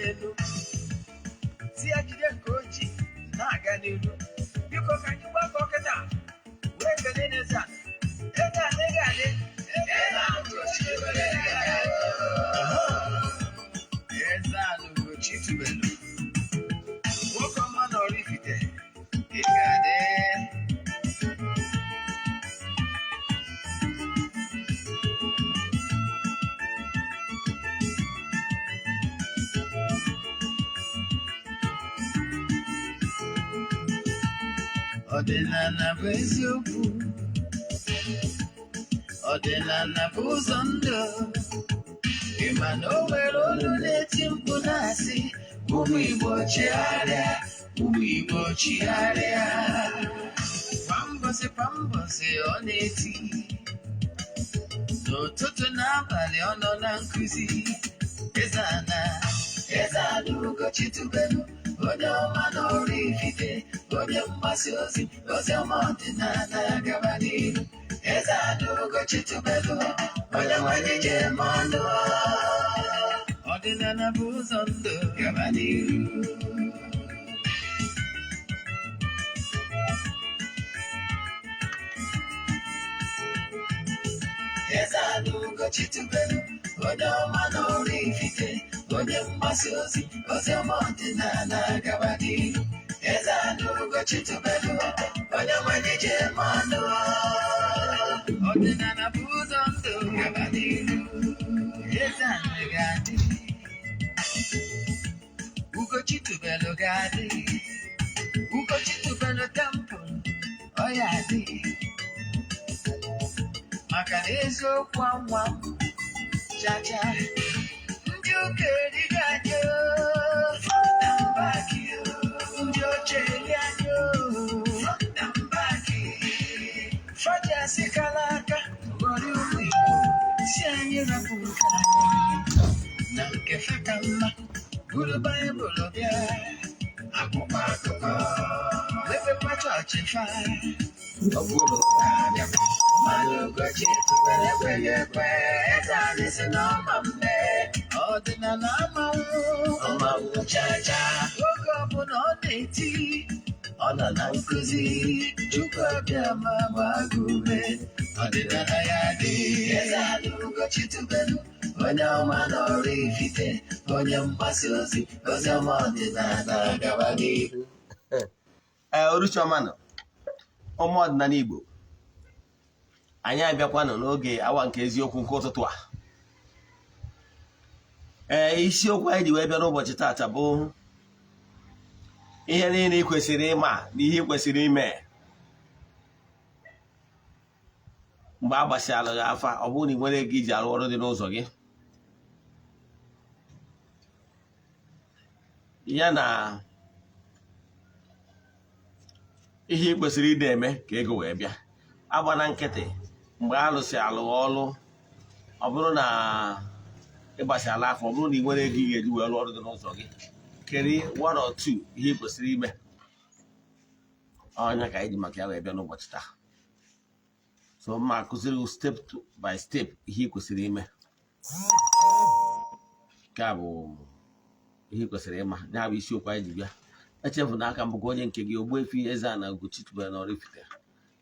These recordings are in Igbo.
N'elu si ya jide nke o ji na-aga n'iru. Biko, ka anyị gbakọ kịta wee kelee n'eze a. Eze a ị ga-adị. Eze ala Ugochi tubelu, nwoke ọma na Oraifite, ị ga-adị. Ọdịnala bụ eziokwu, ọdịnala bụ ụzọ ndụ. Ị ma na o nwere olu na-eti mkpu na-asị, "Ụmụ Igbo, chigharịa, ụmụ Igbo, chigharịa." Kwa mbọsị kwa mbọsị ọ na-eti, n'ụtụtụ n'abalị ọ nọ na nkụzi. Eze ana, Eze Ana Ugochi tubelu, onye ọma na Oraifite, onye mgbasa ozi ozi ọma ọdịnala, gaba n'ihu. Eze Ana Ugochi tubelu, onye nwanyị ji eme ọnụ. Ọdịnala bụ ụzọ ndụ, gaba n'ihu. Eze Ana Ugochi tubelu, onye ọma na Oraifite, onye mgbasa ozi ozi ọma ọdịnala, gaba n'ihu. Eze Ana Ugochi tubelu, onye nwanyị ji eme ọnụ. Ọdịnala bụ ụzọ ndụ, gaba n'ihu. Eze Ana ga-adị, Ugochi tubelu ga-adị, Ugochi tubelu temple ọ ya adị, maka na eziokwu anwa chacha. Ndị ụka erigo anyị oo, front and back oo. Ndị oche eri anyị oo, front and back. Faji asịkala aka ghọrọ ụmụ Igbo, si anyị rapụ nke anyị na nke fe ka mma. Buru Baịbụl bịa, akwụkwọ akụkọ, mepekwa chọọchị fa. Ọ bụrụ ka abịakwa mmanụ, Ugochi tubelu ekweghị ekwe. Eze anyị si na ọma mme, ọdịnala amanwụ ọmanwụ chacha. Oge ọbụla ọ na-eti, ọ nọ na nkụzi. Chukwu abịa ma gbaa gị ume, ọdịnala ya dị. Eze Ana Ugochi tubelu, onye ọma na Oraifite, onye mgbasa ozi ozi ọma ọdịnala, gaba n'ihu. Ee, oruchiọma nọ, ụmụ ọdịnala Igbo. Anyị abịakwanụ n'oge awa nke eziokwu nke ụtụtụ a. Ee, isiokwu anyị ji wee bịa n'ụbọchị taata bụ ihe niile ị kwesịrị ịma na ihe ị kwesịrị ime mgbe a gbasịalụ gị afa, ọ bụrụ na ị nwere ego iji arụ ọrụ dị n'ụzọ gị, ya na ihe ị kwesịrị ịdị eme ka ego wee bịa. Agbana nkịtị mgbe a lụsị alụ ọlụ, ọ bụrụ na ị gbasịala afa, ọ bụrụ na ị nwere ego ị ga-eji wee rụọ ọrụ dị n'ụzọ gị, keri one or two ihe ị kwesịrị ime. Ọnya ka anyị ji maka ya wee bịa n'ụbọchị taa. So m ma-akụziri step by step ihe ị kwesịrị ime. Nke a bụ ihe ị kwesịrị ịma, ya bụ isiokwu anyị ji bịa. Echefuna aka m bụkwa onye nke gị, Ogbuefi Eze-Ana Ugochi tubelu na Oraifite.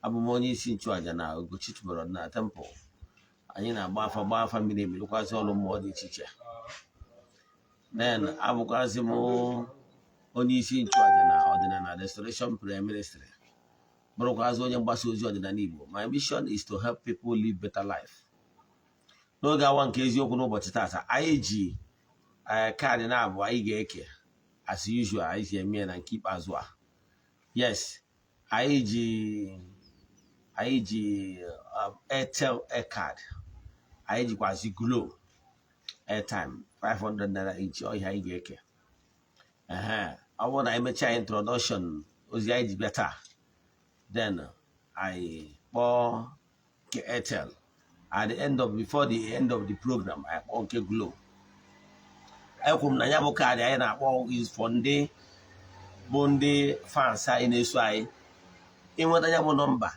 Abụ m onye isi nchụaja na Ugochi tubelu ọdịnala temple. Anyị na-agba afa, gbaa afa mmiri emi, rụkwazị ọrụ mmụọ dị iche iche. Then abụkwazị m onye isi nchụaja na Ọdịnala Restoration Prayer Ministry, bụrụkwazị onye mgbasa ozi ọdịnala Igbo. My mission is to help people live better life. N'oge awa nke eziokwu n'ụbọchị taata, anyị ji kaadị na-abụ anyị ga-eke as usual anyị si eme ya na nke ikpeazụ a. Yes, anyị ji Airtel aircard, anyị jikwazi Glo airtime 500 naira each. Ọ ihe anyị ga-eke. Ehe, ọ bụrụ na anyị mechaa introduction ozi anyị ji bịa taa, then anyị kpọọ nke Airtel. At the end of, before the end of the program, anyị kpọọ nke Glo. Ekwuru m na ya bụ kaadị anyị na-akpọ is for ndị bụ ndị fans anyị na-eso anyị. Ịnweta ya bụ nọmba,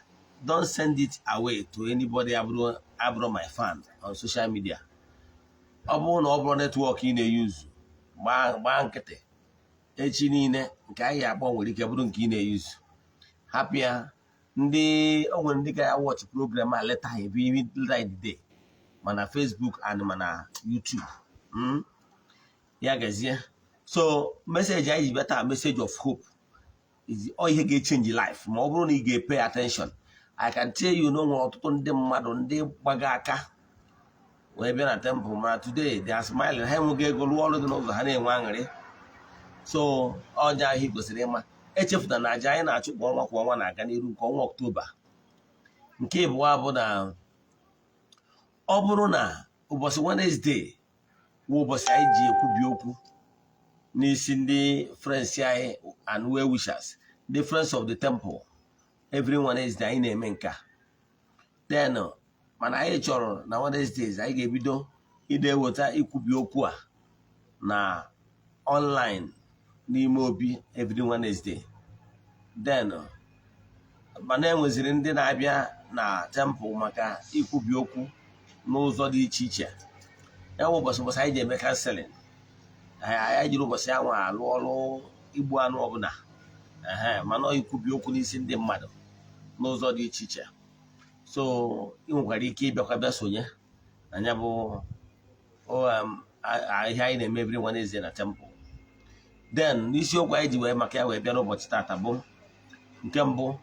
don't send it away to anybody abụrụ abụrụ my fan on social media. Ọ bụrụ na ọ bụrụ network ị na-eyuzu, Gbaa nkịtị. Echi niile nke anyị akpọ nwere ike bụrụ nke ị na-eyuzu. Hapụ ya. Ndị o nwere, ndị ga ya watch program a later, ebe later in the day, mana Facebook and mana YouTube. Ya gazie. So message anyị ji bịa taa, message of hope, is ọ ihe ga-echange life ma ọ bụrụ na ị ga-pay attention. I can tell you na o nwere ọtụtụ ndị mmadụ ndị gbaga aka wee bịa na temple, mana today they are smiling. Ha enweghị ego rụọ ọrụ dị n'ụzọ, ha na-enwe aṅụrị. So ọnya ahụ ị kwesịrị ịma. Echefuna na aja anyị na-achụ kwa ọnwa kwa ọnwa na-aga n'iru nke ọnwa Ọktoba. Nke ịbụọ bụ na ọ bụrụ na ụbọchị Wednesday wụ ụbọchị anyị ji ekwubi okwu n'isi ndị friends anyị and well wishers, ndị friends of the temple. Every Wednesday anyị na-eme nke a. Then mana anyị chọrọ na Wednesdays anyị ga-ebido ide eweta ikwubi okwu a na online n'ime obi every Wednesday. Then mana enweziri ndị na-abịa na temple maka ikwubi okwu n'ụzọ dị iche iche. Ya bụ ụbọchị anyị ji eme counseling. Anyị jiri ụbọchị ahụ alụ ọrụ igbu anụ ọbụla, ehe, mana ọ ikwubi okwu n'isi ndị mmadụ n'ụzọ dị iche iche. So ị nwekwara ike ịbịakwa bịa sonye na ya bụ ihe anyị na-eme every Wednesday na temple. Then n'isiokwu anyị ji wee maka ya wee bịa n'ụbọchị tata bụ nke mbụ,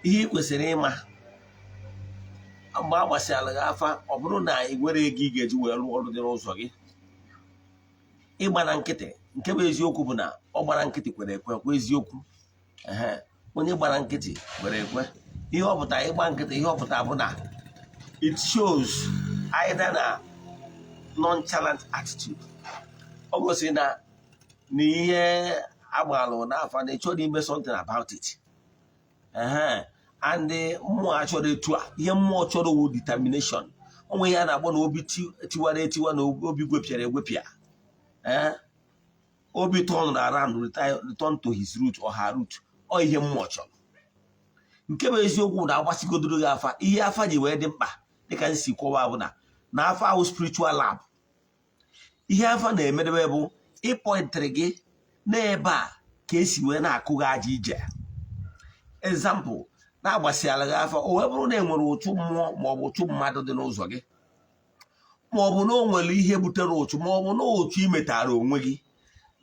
ihe ị kwesịrị ịma mgbe a gbasịara gị afa, ọ bụrụ na ị nwere ego ị ga-eji wee rụọ ọrụ dị n'ụzọ gị. Ịgba na nkịtị, nke bụ eziokwu bụ na ọ gbara nkịtị kwere ekwe kwa eziokwu. Ehe, onye gbara nkịtị kwere ekwe. Ihe ọ pụtara ịgba nkịtị, ihe ọ pụtara bụ na it shows either na nonchalant attitude. Ọ gosiri na ihe agbalụ n'afa na ịchọrọ ime something about it. Ehe, and mmụọ achọrọ etu a. Ihe mmụọ chọrọ wu determination. Onwe ihe a na-akpọ na obi tiwara etiwa na obi gwepịara egwepịa. Ee, obi turn around, return to his root or her root. Ọ ihe mmụọ chọrọ. Nke bụ eziokwu na agbasigodoro gị afa, ihe afa ji wee dị mkpa, dịka nsi kwọwa, bụ na afa ahụ spiritual lab. Ihe afa na-emedebe bụ ịpointịrị gị n'ebe a ka esi wee na-akụ gị aja ije. Example, na-agbasiala gị afa, o wee bụrụ na e nwere ụchụ mmụọ maọbụ ụchụ mmadụ dị n'ụzọ gị, maọbụ na o nwere ihe butere ụchụ, maọbụ na ụchụ imetara onwe gị,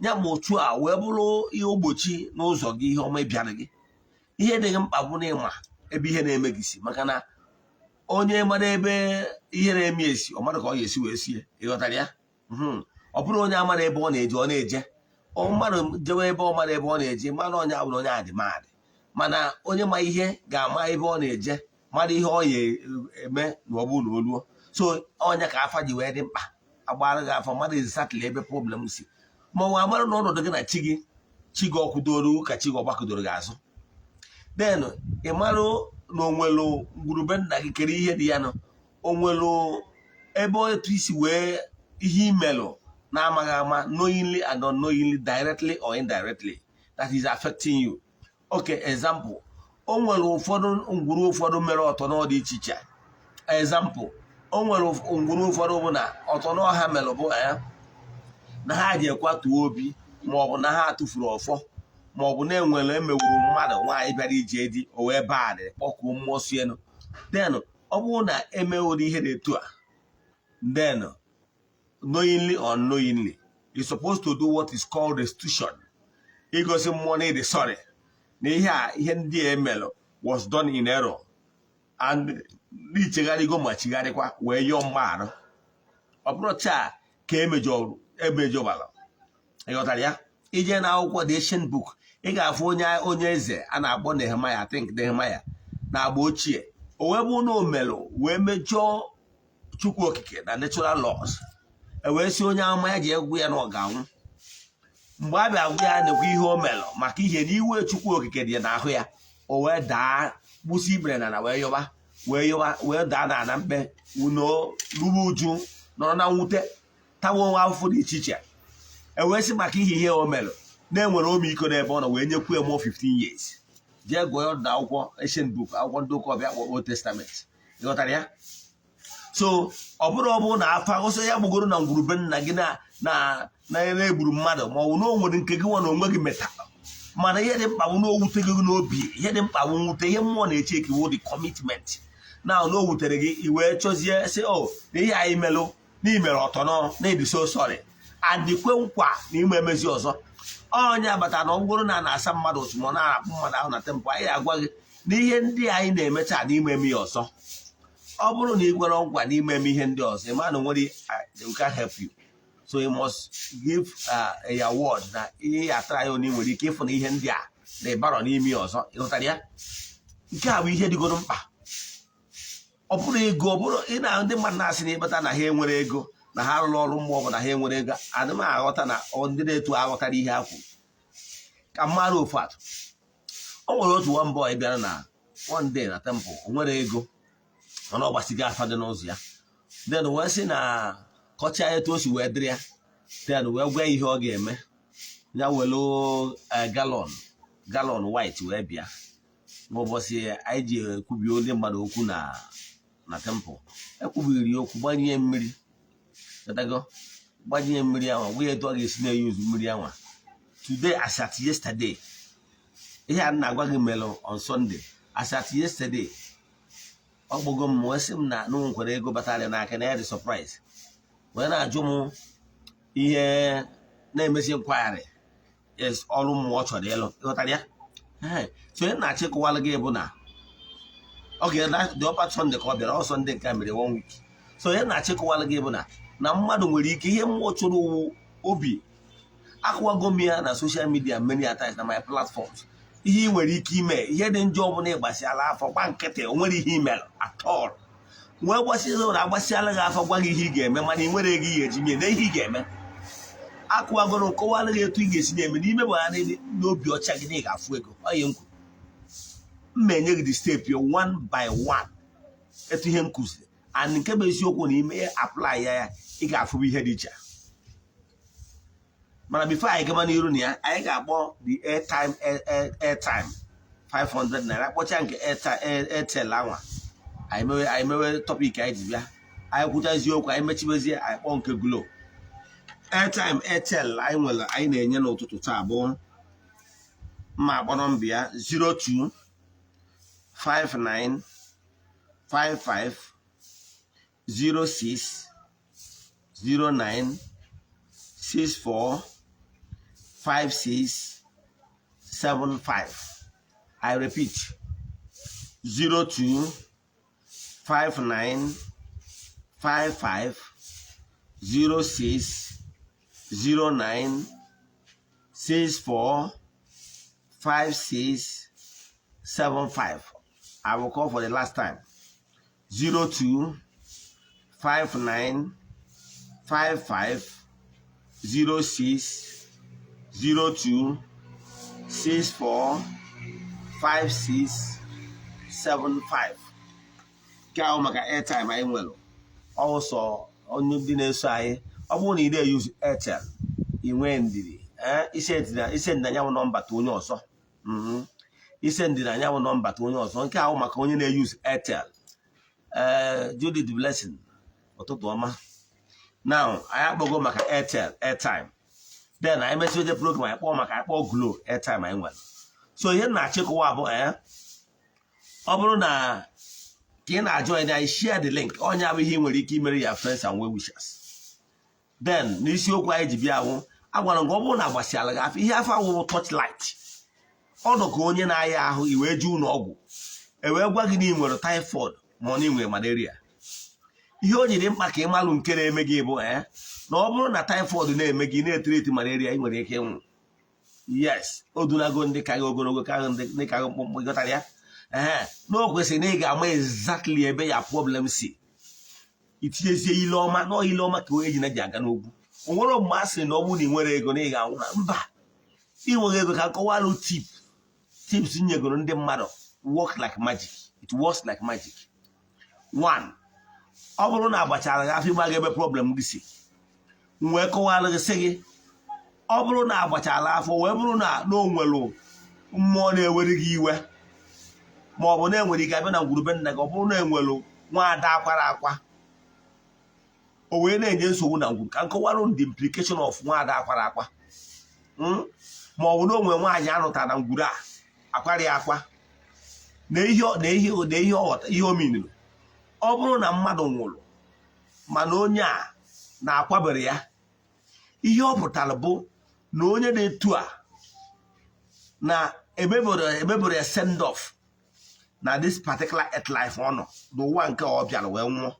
ya ma ụchụ a wee bụrụ ihe ogbochi n'ụzọ gị, ihe ọma ịbịara gị. Ihe dị gị mkpa bụ na ịma ebe ihe na-eme gị si, maka na onye mara ebe ihe na-eme esi, ọ mara ka ọ ga-esi wee sie. Ịghọtara ya? Ọ bụrụ onye amara ebe ọ na-eje, ọ na-eje ọ mmadụ jewe ebe ọ mara ebe ọ na-eje, mara onye abụrụ onye adị madị. Mana onye ma ihe ga-ama ebe ọ na-eje, mara ihe ọ ya eme na ọ bụrụ na o luo. So ọnya ka afa ji wee dị mkpa. Agbara gị afa, mmadụ exactly ebe problem si, ma ọ amara na ọnọdụ gị na chi gị, chi gị ọkwụdoro ka chi gị ọgbakọdoro gị azụ. Then ị marụ na onwelu ngwurube nna gị kere ihe dị ya nọ, onwelu ebe otu isi wee ihe imelụ na-amaghị ama, knowingly and unknowingly, directly or indirectly, that is affecting you. Okay, example, o nwere ụfọdụ ngwuru ụfọdụ mere ọtọ dị iche iche. Example, o nwere ngwuru ụfọdụ bụ na ọtọ ha mere bụ ya na ha ji ekwatuo obi, maọbụ na ha tụfuru ọfọ, maọbụ na enwere emewuru mmadụ nwaanyị bịara ije di, o wee baa arịrị kpọkuo mmụọ si elu. Then ọ bụrụ na emewuru ihe dị etu a, then knowingly or unknowingly, you're supposed to do what is called restitution, igosi mmụọ na ịdị sorry na ihe a, ihe ndị a emelụ was done in error, and n'ichegharịgo ma chigharịkwa wee yọọ mgbaghara. Ọ bụrụ taa ka emejọrọ emejọbara. Ịghọtara ya? Ije na akwụkwọ the ancient book, ị ga-afụ onye eze a na-akpọ Nehemaya, I think Nehemaya na agba ochie. O wee bụ na o melụ wee mejọọ Chukwu Okike na natural laws. E wee sị onye amụma ya ji egwu ya na ọ ga-anwụ. Mgbe a bịa gwa ya nekwa ihe o melụ, maka ihe na iwe Chukwu Okike dị n'ahụ ya, o wee daa gbusi ibere na wee yọba, wee yọba, wee daa na ana mkpe uno, ruru uju, nọrọ na mwute, tawa onwe afụfụ dị iche iche. E wee sị maka ihe o melụ na-enwere ọmịiko n'ebe ọ nọ, wee nyekwu ya more 15 years. Jee gụọ ya na akwụkwọ ancient book, akwụkwọ ndị ụka ọbịa kpọ Old Testament. Ịghọtara ya? So So ọ bụrụ na afa ọsọ ya gbugoro na ngwurube nna gị na na-egburu mmadụ, ma ọ bụ na o nwere nke gị nwa na onwe gị metara, mana ihe dị mkpa bụ na o wute gị n'obi. Ihe dị mkpa bụ mwute. Ihe mmụọ na-eche ekewo the commitment na o wutere gị, i wee chọzie sị o na ihe anyị melụ na imere ọtọ nọ na ịdị so sorry and kwe nkwa na ime emezi ọzọ. Onye agbata na ọ bụrụ na a na-asa mmadụ otu ma ọ na-akpụ mmadụ ahụ na temple, anyị agwa gị na ihe ndị anyị na-emecha na ime eme ya ọzọ. Ọ bụrụ na ị kwere nkwa n'ime eme ihe ndị ọzọ, ị ma na nwere, we can help you. So you must give a word na ihe atara ya onye nwere ike ịfụ na ihe ndị a na ịbarọ n'ime ya ọzọ. Ịghọtara ya? Nke a bụ ihe dịgoro mkpa. Ọ bụrụ ego, ọ bụrụ ị na ndị mmadụ na-asị na ịkpata na ha enwere ego, na ha rụrụ ọrụ mmụọ bụ na ha enwere ego, adị m aghọta na ndị na-etu aghọtara ihe ha kwuru. Ka mmadụ ofu atụ, o nwere otu one boy bịara na one day na temple. O nwere ego, mana ọ gbasigo afa dị n'ụzọ ya. Then wee sị na kọchaa etu o si wee dịrị ya. Then wee gwa ya ihe ọ ga-eme. Ya welu gallon white wee bịa n'ụbọchị anyị ji ekwubi ndị mmadụ okwu na temple. Ekwubiri okwu, gbanye mmiri chetago, gbanye mmiri anwa, gwa ya etu ọ ga-esi na-eyuzu mmiri anwa. Today, as at yesterday, ihe a na-agwa gị mere on Sunday, as at yesterday, ọ kpọgo m wee sị m na na o nwekwara ego batara ya n'aka, na ya dị surprise, wee na-ajụ m ihe na-emesi nkwagharị. Yes, ọrụ mmụọ chọrọ ịlụ. Ịghọtara ya? Ee. So onye na-achọ ịkọwalụ gị bụ na oge dị ọpa Sunday ka ọ bịara, ọ Sunday nke a mere one week. So onye na-achọ ịkọwalụ gị bụ na mmadụ nwere ike, ihe mmụọ chọrọ owu obi. Akụwago m ya na social media many a times na my platforms. Ihe ị nwere ike ime, ihe dị njọ ọbụla, ịgbasiala afọ gba nkịtị, o nwere ihe imere at all, wee gbasịa na agbasịala gị afọ, gwa gị ihe ị ga-eme, mana ị nwere ego ị ga-eji mee na ihe ị ga-eme. Akụwagoro kọwara gị etu ị ga-esi na-eme n'ime bụ ha n'obi ọcha gị na ị ga-afụ ego. Ọ ihe nkwu mma enye gị the step one by one etu ihe m kụziri, and nke bụ eziokwu na ime apply ya, ị ga-afụ ihe dị iche. Mana before anyị gaba n'iru na ya, anyị ga-akpọ the airtime 500 naira, kpọcha nke Airtel anwa. Anyị mewe topic anyị ji bịa. Anyị kwuchazie okwu, anyị mechibezie, anyị kpọọ nke Glo. Airtime Airtel anyị nwere anyị na-enye n'ụtụtụ taa bụ mma akpọ nọmba ya: 02 59 55 06 09 64 56 75. I repeat, 02 59 55 06 09 64 56 75. I will call for the last time: 02 59 55 06 02 64 56 75. Nke ahụ maka airtime anyị nwere. Ọsọ onye ndị na-eso anyị, ọ bụrụ na ị na-eyuzu Airtel, ị nwee ndidi. Ise ndịna anyanwụ nọmba ta onye ọzọ, ise ndịna anyanwụ nọmba ta onye ọzọ. Nke ahụ maka onye na-eyuzu Airtel. Ee, Judith Blessing, ụtụtụ ọma. Now anyị akpọgo maka Airtel airtime. Then anyị mesiode program, anyị kpọọ maka, anyị kpọọ Glo airtime anyị nwere. So ihe m na-achịkọwa bụ, ee, ọ bụrụ na ka ị na-ajoin anyị, share the link. Onye abụ ihe ị nwere ike imere ya friends and well wishers. Then n'isiokwu anyị ji bịa awụ, agwara m gị, ọ bụrụ na agbasiala gị afọ, ihe afọ awụwụ torchlight ọnụ ka onye na-aya ahụ, i wee jee ụlọ ọgwụ, e wee gwa gị na ị nwere typhoid ma ọ na ị nwere malaria, ihe o jiri mkpa ka ị malụ nke na-eme gị bụ, ee, na ọ bụrụ na typhoid na-eme gị, na-etiriti malaria, ị nwere ike ịnwụ. Yes, o dunago ndị ka gị ogologo, ka ndị ka gị mkpụmkpụ. Ịghọtara ya? Ee, na o kwesịrị na ị ga-ama exactly ebe ya problem si, itinyezie ile ọma na ile ọma ka onye ji na ji aga n'ugwu. O nwere mgbe a sịrị na ọ bụrụ na ị nwere ego na ị ga-anwụ na mba. Ị nweghị ego, ka kọwalụ tips nyegoro ndị mmadụ work like magic. It works like magic. One, ọ bụrụ na agbachara gị afọ, ịgbaga ebe problem gị si, m wee kọwalụ gị, sị gị, ọ bụrụ na agbachara afọ wee bụrụ na o nwere mmụọ na-ewere gị iwe, ma ọ bụ na enwere ike abịa na ngwurube nna gị, ọ bụrụ na enwere nwaada akwara akwa. O wee na-enye nsogbu na ngwuru. Ka nkọwarụ the implication of nwaada akwara akwa. Ma ọ bụ na onwe nwaanyị anụtara na ngwuru a akwara ya akwa na ihe ọ ghọta, ihe o miniri. Ọ bụrụ na mmadụ nwụrụ mana onye a na-akwabere ya, ihe ọ pụtara bụ na onye na-etu a na emebere ya send off na this particular earth life ọ nọ n'ụwa nke ọ bịara wee nwụọ.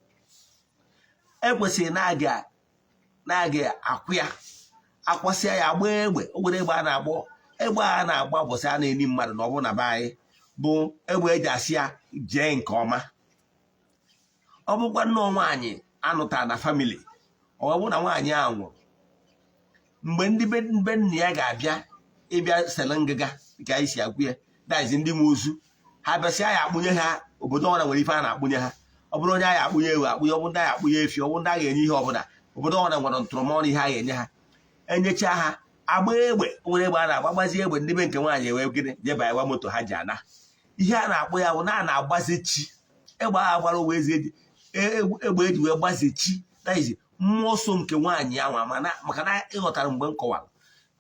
Ekwesịrị na-aga akwụ ya, akwasịa ya, agba egbe. O nwere egbe a na-agbọ, egbe a na-agba ụbọchị a na-eni mmadụ na ọ bụ na be anyị bụ egbe eji asị ya jee nke ọma. Ọ bụkwa nnọọ nwaanyị anụtara na family, ọ bụ na nwaanyị a nwụrụ, mgbe ndị be nna ya ga-abịa ịbịa sele ngịga ka anyị si agwụ ya daizi, ndị nwe ozu ha bịasịa ya akpụnye ha. Obodo ọbụla nwere ife a na-akpụnye ha. Ọ bụrụ onye agha akpụnye ewu akpụnye, ọ bụrụ ndị agha akpụnye efi, ọ bụrụ ndị agha enye ihe ọbụla, obodo ọbụla nwere ntụrụmọnụ ihe a ga-enye ha. Enyecha ha, agba egbe. O nwere egbe a na-agba, gbazie egbe, ndị be nke nwaanyị ewee gịnị jeba moto ha ji ana. Ihe a na-akpọ ya bụ na a na-agbazi chi egbe ahụ gbara ụwa ezi eji egbe eji wee gbazie chi daizi mmụọ so nke nwaanyị anwa. Mana maka na ịghọtara mgbe m kọwara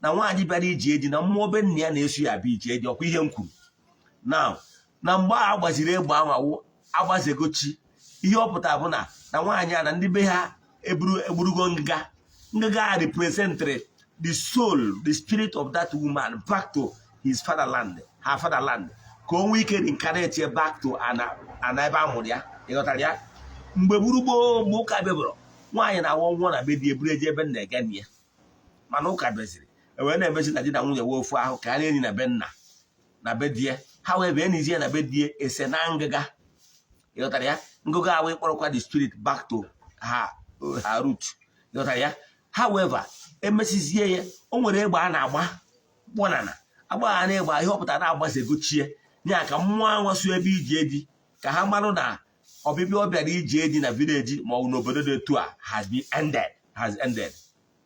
na nwaanyị bịara iji eji na mmụọ be nna ya na-eso ya abịa iji eji, ọkwa ihe m kwuru na na mgbe a gbaziri egbe anwawo agbazego chi, ihe ọ pụtara bụ na nwaanyị a na ndị be ha eburu egburugo ngịga. Ngịga a representịrị the soul, the spirit of that woman back to his fatherland, her fatherland, ka o nwee ike reincarnate back to ana ebe a mụrụ ya. Ịghọtara ya? Mgbe gburugboo, mgbe ụka bịabụrụ, nwaanyị na-awọ nwụọ na be di, eburu eje ebe nna ege ya. Mana ụka bịaziri ewee na-emezi na di na nwunye wee ofu ahụ ka a na-enyi na be nna na be die ha, wee bee n'izie na be die ese na ngịga. Ịghọtara ya? Ngịga ahụ ịkpọrọkwa the spirit back to her root. Ịghọtara ya? However, emesizie ya, o nwere egbe a na-agba gbọnana agba ha na egbe. Ihe ọ pụtara na-agbazegochie ya ka mmụọ anwa so ebe iji eji ka ha marụ na ọbịbịa ọ bịara iji eji na village ma ọ bụ n'obodo dị etu a has been ended, has ended.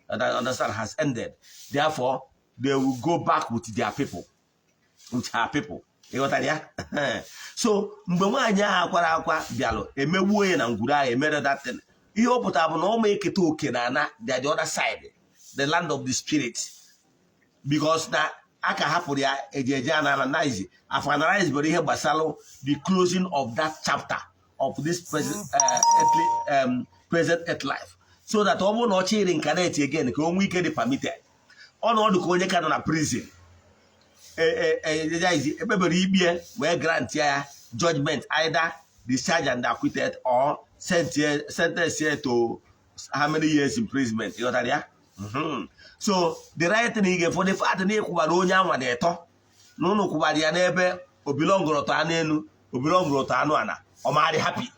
Understand? Has ended. Therefore, they will go back with their people, with her people. Ịghọtara ya? So mgbe nwaanyị ahụ akwara akwa bịalụ emegbuo ya na ngwuru ahụ emere datin, ihe ọ pụtara bụ na ọ ma eketa oke na ana the other side, the land of the spirit, because na aka hapụrụ ya eji eje analyze, afọ analyze bụrụ ihe gbasara the closing of that chapter of this present, earthly, present earth life, so that ọ bụrụ na ọ chọrọ reincarnate again, ka o nwee ike dị permitted. Ọnọdụ ka onye ka nọ na prison, ekpebere ikpe wee grant ya judgment, either discharge and acquitted or sentence ya to how many years imprisonment. Ịghọtara ya? So the right thing ị ga-efo, the fact na ịkwụbara onye anwa na-etọ na ụnụ kwụbara ya n'ebe obilongoro tọ anụ elu, obilongoro tọ anụ ana, ọ marị happy.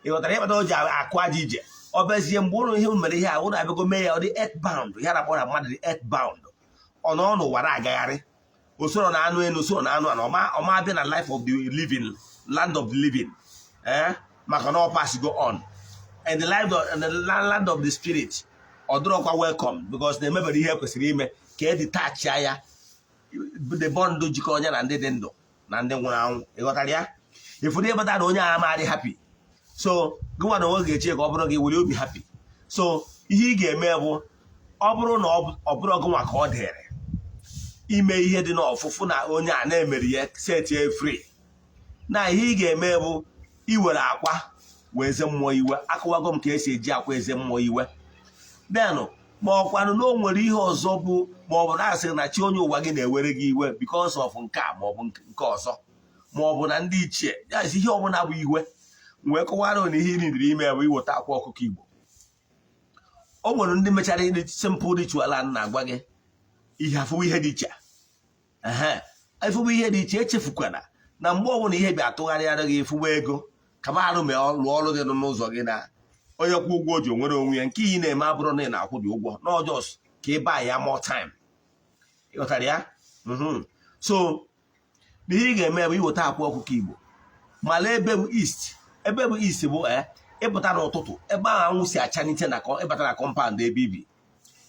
Ịghọtara? Ịkpata o ji akụ aja ije ọ bịazie mgbe ụlọ ihe mere ihe a, ụnụ abịago mee ya ọ dị earth bound. Ihe a na-akpọ na mmadụ dị earth bound, ọ nọ n'ụwa na-agagharị, usoro na anụ elu, usoro na anụ ana, ọma abịa na life of the living, land of the living, eh, maka na ọ pass go on and the life of, and the land of the spirit, ọ dịrọkwa welcome because na emebere ihe kwesịrị ime ka e detach ya, the bond jikọ onye na ndị dị ndụ na ndị nwụrụ anwụ. Ịghọtara ya? Ịfụrụ ihe kpatara na onye a ama adị happy. So gịnwa na onwe ga-eche ka ọ bụrụ gị were obi happy. So ihe ị ga-eme bụ, ọ bụrụ na ọ bụrụ gịnwa ka ọ dịrị ime ihe dị n'ọfụfụ na onye a na-emeri ya set ya free, na ihe ị ga-eme bụ iwere akwa wee eze mmụọ iwe. Akụwago m ka esi eji akwa eze mmụọ iwe. Denụ ma ọkwanụ na o nwere ihe ọzọ bụ, ma ọ bụ na asịrị na chi onye ụwa gị na-ewere gị iwe because of nke a ma ọ bụ nke ọzọ, ma ọ bụ na ndị ichie ya ihe ọbụla bụ iwe, wee kọwara na ihe ị nidiri ime bụ iweta akwa ọkụkọ Igbo. O nwere ndị mechara simple ritual a na-agwa gị ihe afụwa ihe dị iche. Ehe, efụwa ihe dị iche. Echefukwana na mgbe ọbụla ihe bịa tụgharịara gị, efụwa ego kaba arụ mee lụọ ọrụ gị nọ n'ụzọ gị na onye kwụ ụgwọ o ji onwere onwe ya. Nke iyi na-eme abụrụ na ị na-akwụ dị ụgwọ n'ọjọs ka ị baa ya more time. Ịghọtara ya? So ihe ị ga-eme bụ iweta akwa ọkụkọ Igbo, mala ebe bụ east. Ebe bụ east bụ ịpụta n'ụtụtụ, ebe ahụ anwụ si achanite na ịbata na compound ebe ibi,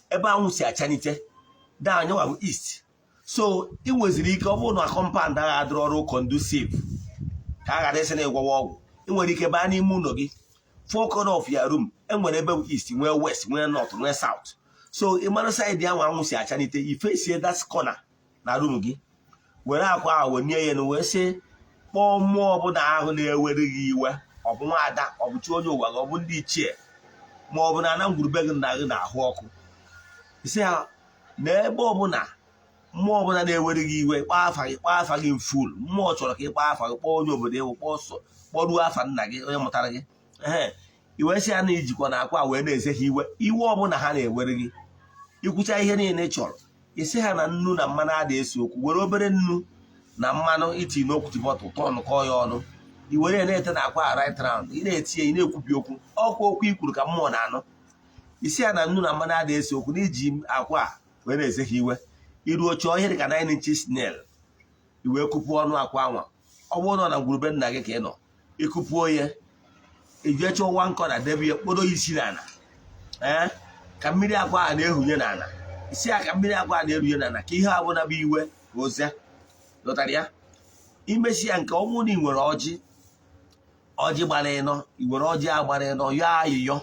ebe anwụ si achanite danyewa bụ east. So ị nweziri ike, ọ bụrụ na compound agha adịrị ọrụ conducive ka a ghara ịsị na ịgwọwa ọgwụ, ị nwere ike baa n'ime ụlọ gị. Four corner of your room, enwere ebe bụ east, nwee west, nwee north, nwee south. So ị mara side ahụ anwụ si achanite, ifesie that corner na room gị, were akwa ahụ wenye ya elu, wee sị, kpọọ mmụọ ọbụla ahụ na-ewere gị iwe, ọ bụ nwaada, ọ bụ chi onye ụwa gị, ọ bụ ndị ichie, ma ọ bụ na ana ngwurube gị nna gị na-ahụ ọkụ. Isi ha na ebe ọbụla mmụọ ọbụla na-ewere gị iwe, kpọọ afa gị, kpọọ afa gị full. Mmụọ chọrọ ka ị kpọọ afa gị, kpọọ onye obodo ewu, kpọọ sọ, kpọruo afa nna gị, onye mụtara gị. Ee, i wee sị ya na ijikwa na akwa wee na-eze ha iwe, iwe ọbụla ha na-ewere gị. Ikwucha ihe niile ị chọrọ, isi ha na nnu na mmanụ ada esi okwu. Were obere nnu na mmanụ iti n'okwuchi bottle, tọnụkọ ya ọnụ, i were ya na-ete na akwa right round. Ị na-etinye, ị na-ekwubi okwu, ọkwa okwu i kwuru ka mmụọ na-anụ. Isi ya na nnu na mmanụ ada esi okwu, na iji akwa a wee na-eze ha iwe. Iruo, chọọ ihe dị ka 9 inches nail, i wee kụpuo ọnụ akwa anwa. Ọ bụrụ na ọ na ngwurube nna gị ka ị nọ, ịkụpuo ya, ijee chọọ nwa nkọ na debe ya, kpodo ya isi n'ala, ee, ka mmiri akwa a na-ehunye n'ala. Isi ya ka mmiri akwa a na-erunye n'ala, ka ihe abụla bụ iwe ka oze lụtara ya. Imesi ya nke ọ bụrụ na ị nwere ọjị, ọjị gbara ịnọ, i were ọjị a gbara ịnọ yọọ ayịyọ,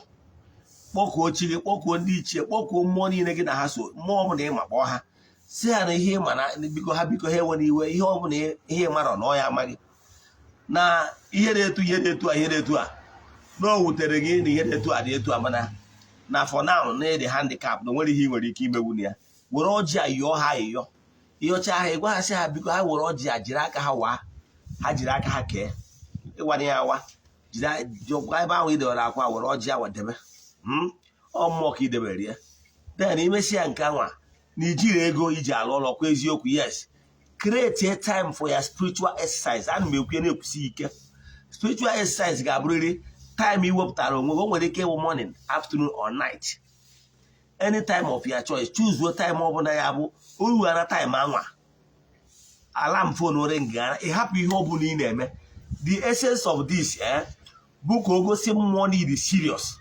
kpọkuo chi gị, kpọkuo ndị ichie, kpọkuo mmụọ niile gị na ha so, mmụọ ọbụla ịma, kpọọ ha, si ha na ihe ịma na biko ha, biko ha enwere iwe, ihe ọbụla ihe ịmarọ na ọ ya amaghị na ihe na-etu, ihe na-etu a, ihe na-etu a, na o wutere gị na ihe na-etu a dị etu a, mana na for now na ịdị handicap, na o nwere ihe ị nwere ike imegbu na ya. Were ọjị a yọọ ha ayịyọ. Ịyọcha ha, ịgwa ha, sị ha biko, ha were ọjị a jiri aka ha waa, ha jiri aka ha kee. Ịwara ya awa, jiri jụkwa ebe ahụ i dewere akwa, were ọjị awa debe. Ọ mmụọ ka i debere ya. Then imesi ya nke anwa na ijiri ego iji alụ ụlọ kwa eziokwu, yes, create a time for your spiritual exercise. Ana m ekwu ya na-ekwusi ike, spiritual exercise ga-abụrịrị time ị wepụtara onwe gị. O nwere ike ịwụ morning, afternoon or night, any time of your choice. Choose time ọbụla ya bụ orughara time anwa, alarm phone ring gara, ị hapụ ihe ọ bụla ị na-eme. The essence of this bụ ka o gosi mmụọ na ịdị serious.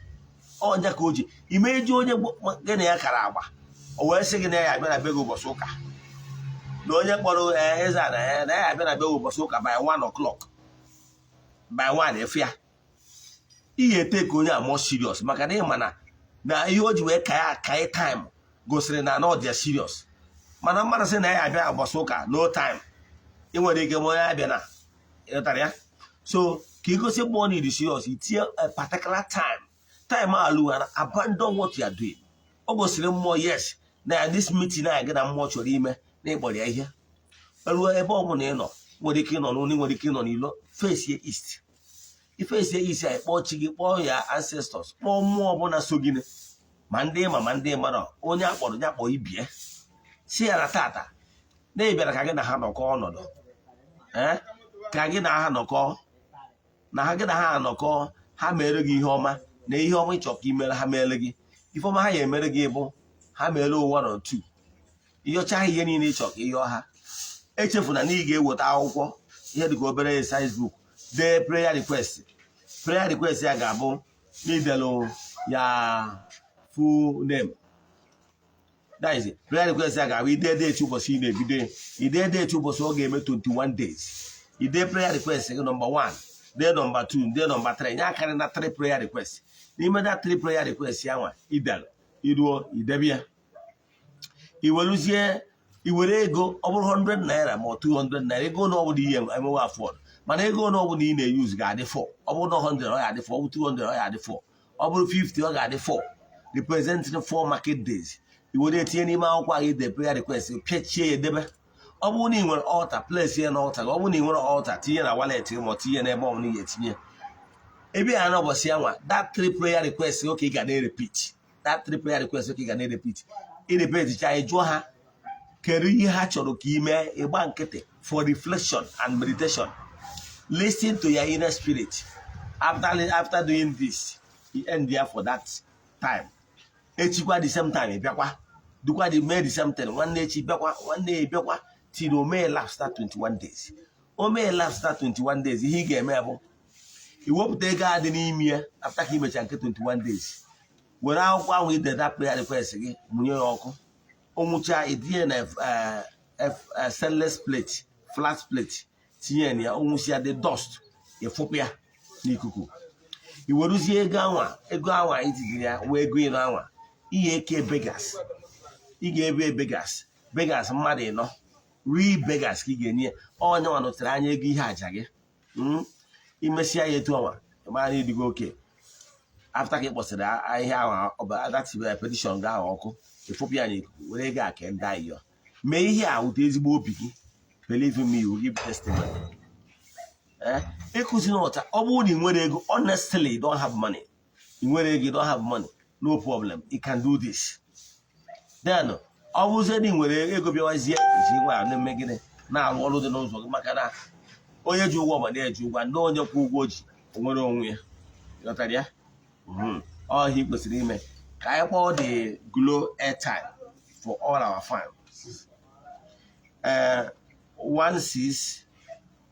Ọnya ka o ji imeji onye gị na ya kara agba, o wee sị gị na ya abịa na be gị ụbọchị ụka, na onye kpọrọ eze a na ya abịa na be gị ụbọchị ụka by 1 o'clock, by 1 efu ya, ị ga-ete ka onye a more serious, maka na ịma na ihe o ji wee ka ya ka time gosiri na ọ dị serious. Mana mmadụ sị na ya abịa ụbọchị ụka, no time, ị nwere ike ma onye abịa na ịghọtara ya. So ka ị gosi mmụọ na ịdị serious, itinye a particular time. Time alụ and abandon what you are doing. O gosiri mmụọ, yes, na this meeting a gị na mmụọ chọrọ ime na ịkpọrọ ya ihe. Ruo ebe ọ bụla ị nọ, nwere ike ịnọ n'ụlọ, nwere ike ịnọ n'ilo, face east. Ifesie isi anyị, kpọọ chi gị, kpọọ ya ancestors, kpọọ mmụọ ọbụla so gị, ma ndị ma ndị mara, onye akpọrọ ya kpọọ ibie, si ya na tata na ị bịara ka gị na ha nọkọ ọnọdụ, ee, ka gị na ha nọkọ, na ha gị na ha anọkọ, ha mere gị ihe ọma, na ihe ọma ịchọ ka imere ha, mere gị ife ọma. Ha ya emere gị bụ ha mere one or two. Ịyọcha ha ihe niile ịchọ ka ịyọọ ha, echefuna na ị ga-eweta akwụkwọ, ihe dịka obere size book, dee prayer request. Prayer request ya ga-abụ n'idelu ya full name. That is it. Prayer request ya ga-abụ ide date ụbọchị ị na-ebido ya, ide date ụbọchị ọ ga-eme 21 days, ide prayer request gị, number 1, dee number 2, dee number 3, nye akarị na 3 prayer request. N'ime that 3 prayer request ya nwa idelu, iruo idebe ya, iweruzie iwere ego, ọ bụrụ 100 naira ma ọ 200 naira, ego na ọ bụla ihe emewe afford, mana ego na ọ bụla ị na-eyuzu ga-adị 4. Ọ bụrụ na 100, ọ ga-adị 4. Ọ bụ 200, ọ ga-adị 4. Ọ bụrụ 50, ọ ga-adị 4, representing 4 market days. Iwere etinye n'ime akwụkwọ ahụ ide prayer request, pịachie ya, edebe. Ọ bụrụ na ị nwere altar, place ya na altar gị. Ọ bụrụ na ị nwere altar, tinye na wallet gị, ma ọ tinye n'ebe ọ bụla ị ga-etinye ebe ya n'ụbọchị ya nwa. That three prayer request oke ị ga na-repeat, that three prayer request oke ị ga na-repeat. Ị repeat cha, ị jụọ ha kedu ihe ha chọrọ ka ị mee. Ịgba nkịtị for reflection and meditation. Listen to your inner spirit. After doing this, you end there for that time. Echikwa the same time, ị bịakwa dukwa the mee the same thing. Nwanne echi bịakwa, nwanne ya bịakwa, till o mee lapse that 21 days. O mee lapse that 21 days, ihe ị ga-eme bụ iwepụta ego a dị n'ime ya. After ka imecha nke 21 days, were akwụkwọ ahụ ideda prayer request gị, mụnye ya ọkụ. O nwụcha, itinye na stainless plate, flat plate, tinye na ya. O nwụsịa, the dust ịfụpụ ya n'ikuku. I weruzie ego anwa, ego anwa itijiri ya wee ego ịnọ anwa, ihe eke beggars, ị ga-ebe beggars, beggars mmadụ ịnọ, real beggars ka ị ga-enye ya. Onye nwa nọtere anya ego ihe aja gị. Imesịa ya etu ọnwa, mara na ịdịgo oke. After ka ị kpọsịrị ihe ahụ, that petition gị ahụ ọkụ, ịfụpụ ya n'ikuku, were ego a kee ndị ayọ. Mee ihe a wute ezigbo obi gị. Believe me, you will give testimony. Ee, ịkụzi n'ụta, ọ bụrụ na ị nwere ego, honestly, you don't have money, ị nwere ego, you don't have money, no problem, you can do this. Then ọ bụzie na ị nwere ego, bịawazie ji nwa na-eme gịnị, na-arụ ọrụ dị n'ụzọ gị, maka na onye ji ụgwọ ma na-eji ụgwọ, ndị onye kwụ ụgwọ ji onwere onwe ya. Ghọtara ya? Ọ ihe ị kwesịrị ime. Ka anyị kpọọ the Glo airtime for all our fans.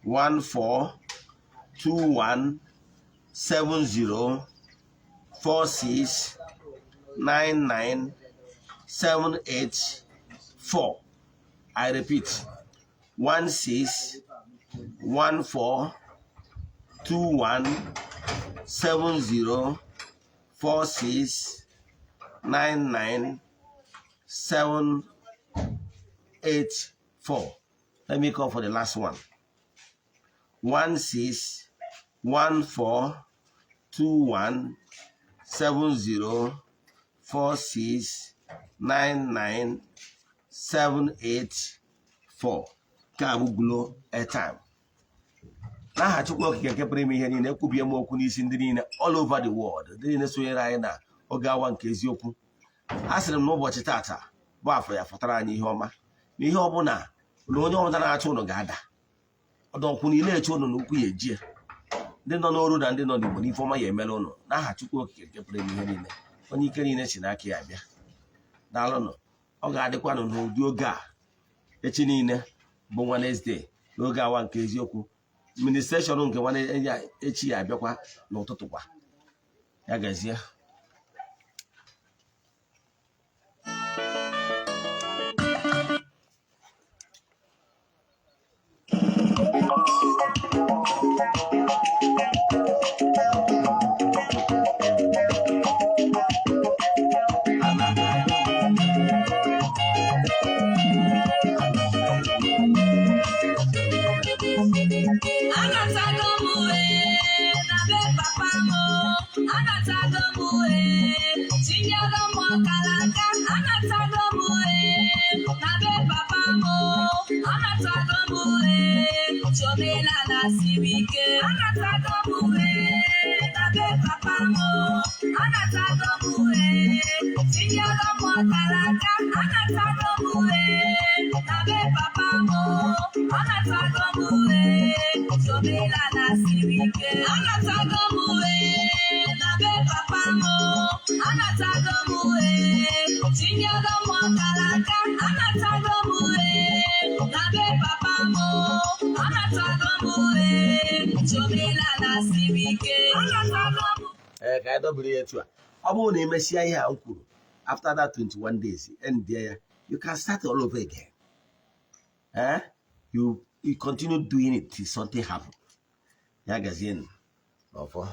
1614217046 99784. I repeat, 1614217046 99784. Let me call for the last one. 1614217046 99784. Nke a bụ Glo airtime. N'aha Chukwu Okike nke pụrụ ime ihe niile, ekwubie m okwu n'isi ndị niile all over the world, ndị niile sonyere anyị na oge awa nke eziokwu. A sịrị m n'ụbọchị tata bụ afọ ya fọtara anyị ihe ọma, na ihe ọbụla na onye ọbụla na-achọ ụnụ ga-ada ọdọnkwụ na ile eche ụnụ na ukwu ya ejie, ndị nọ n'oru na ndị nọ n'Igbo, n'ife ọma ya emere ụnụ, n'aha Chukwu Okike nke pụrụ ime ihe niile, onye ike niile si n'aka ya bịa. Daalụnụ. Ọ ga-adịkwanụ n'ụdị oge a echi niile bụ Wednesday, n'oge awa nke eziokwu. Ministration nke nwanne echi ya abịakwa n'ụtụtụ kwa. Ya gazie. Anatago m ee na be papa m, anatago m ee, tinyere m ọkara aka, anatago m ee na be papa m, anatago m ee, chomelala siri ike, anatago m ee na be papa m, anatago m ee, tinyere m ọkara aka, anatago m ee na be papa m, anatago m ee, chomelala siri ike, anatago m ee na be papa m, anatago m ee, tinyere m ọkara aka, anatago m ee na be papa m, anatago m ee, chomelala siri ike, anatago m. Ee, ka anyị dọbiri ya etu a. Ọ bụrụ na emesịa ihe a m kwuru, after that 21 days end ya, you can start all over again. Eh, you continue doing it till something happen. Ya gazie n'ọfọ.